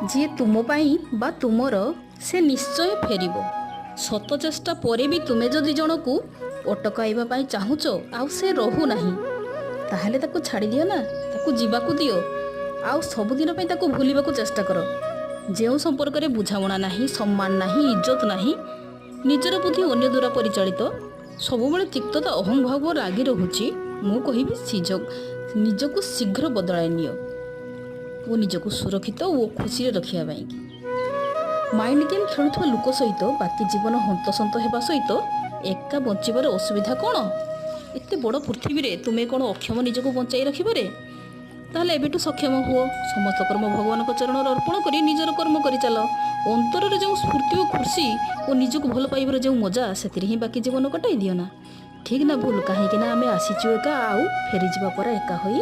ଯିଏ ତୁମ ପାଇଁ ବା ତୁମର, ସେ ନିଶ୍ଚୟ ଫେରିବ। ଶତ ଚେଷ୍ଟା ପରେ ବି ତୁମେ ଯଦି ଜଣକୁ ଅଟକାଇବା ପାଇଁ ଚାହୁଁଛ ଆଉ ସେ ରହୁନାହିଁ, ତାହେଲେ ତାକୁ ଛାଡ଼ିଦିଅ ନା, ତାକୁ ଯିବାକୁ ଦିଅ ଆଉ ସବୁଦିନ ପାଇଁ ତାକୁ ଭୁଲିବାକୁ ଚେଷ୍ଟା କର। ଯେଉଁ ସମ୍ପର୍କରେ ବୁଝାମଣା ନାହିଁ, ସମ୍ମାନ ନାହିଁ, ଇଜ୍ଜତ ନାହିଁ, ନିଜର ବୁଦ୍ଧି ଅନ୍ୟ ଦ୍ୱାରା ପରିଚାଳିତ, ସବୁବେଳେ ତିକ୍ତତା ଅହଂଭାବ ଲାଗି ରହୁଛି, ମୁଁ କହିବି ନିଜକୁ ଶୀଘ୍ର ବଦଳାଇ ନିଅ ଓ ନିଜକୁ ସୁରକ୍ଷିତ ଓ ଖୁସିରେ ରଖିବା ପାଇଁକି। ମାଇଣ୍ଡ ଗେମ୍ ଖେଳୁଥିବା ଲୋକ ସହିତ ବାକି ଜୀବନ ହନ୍ତସନ୍ତ ହେବା ସହିତ ଏକା ବଞ୍ଚିବାର ଅସୁବିଧା କ'ଣ? ଏତେ ବଡ଼ ପୃଥିବୀରେ ତୁମେ କ'ଣ ଅକ୍ଷମ ନିଜକୁ ବଞ୍ଚାଇ ରଖିବାରେ? ତାହେଲେ ଏବେଠୁ ସକ୍ଷମ ହୁଅ। ସମସ୍ତ କର୍ମ ଭଗବାନଙ୍କ ଚରଣରେ ଅର୍ପଣ କରି ନିଜର କର୍ମ କରି ଚାଲ। ଅନ୍ତରରେ ଯେଉଁ ସ୍ଫୂର୍ତ୍ତି ଓ ଖୁସି ଓ ନିଜକୁ ଭଲ ପାଇବାର ଯେଉଁ ମଜା, ସେଥିରେ ହିଁ ବାକି ଜୀବନ କଟାଇ ଦିଅ ନା। ଠିକ୍ ନା ଭୁଲ? କାହିଁକି ନା ଆମେ ଆସିଛୁ ଏକା ଆଉ ଫେରିଯିବା ପରେ ଏକା ହୋଇ